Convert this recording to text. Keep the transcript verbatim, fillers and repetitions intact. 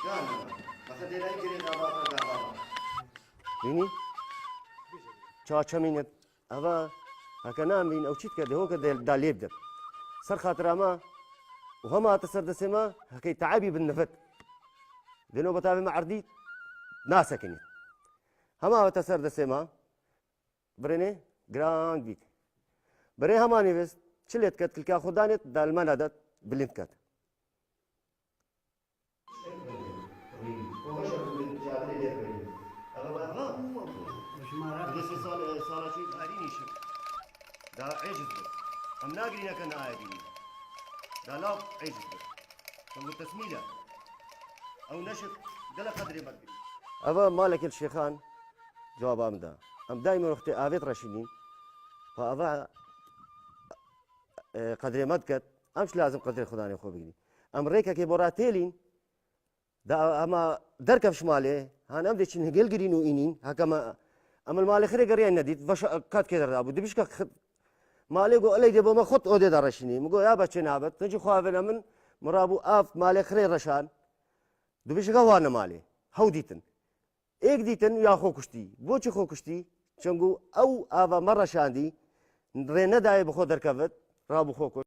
Mesela dêrayî girê gava xwe gava. Bînî? Ça çemînet. Eva heke namîn ew çît ke dê hoke dê dalê bide. Ser xatira me û hema hate ser destê me hekey te'ebî bin nifit. Dê nobeta vê me erdî nasekinî. Hema hate ser destê me birênê giran bît. Birê hema nivist çi lê diket kilka xwe danêt dal me nedet bilind ket. Eve bû, eve bû. Dê sê sal, e, sala çû arînî şi. Da êciz bû. Em nagirîneke naedînî. Da lav êciz bû. Ew tesmîl e. Ew neşik gele qedrê me digirî. Eve malekê li Şêxan cewaba min da. Em daîma wextê avêt reşînîn. Pa eve, e, qedrê me diket. Em çi lazim qedrê Xudanê xwe bigirîn. Em rêkekê bo ra têlîn. Da ema derkevş malê, han em dê çin hingêl girîn û înîn, heke me, em li malê xirê geriyên nedît, veş kat kê derda bû. Dibişka xi-, malê got, eley dê bo me xut odê de reşînî. Min got, ya be çê nabet, tu jî xwe avêne min, min rabû av malê xirê reşan. Dibişka wane malê. Hew dîtin. Êk dîtin ya xwe kuştî. Bo çi xwe kuştî? Çengo ew ava me reşandî, rê nedayê bi xwe derkevit, rabû xwe kuşt.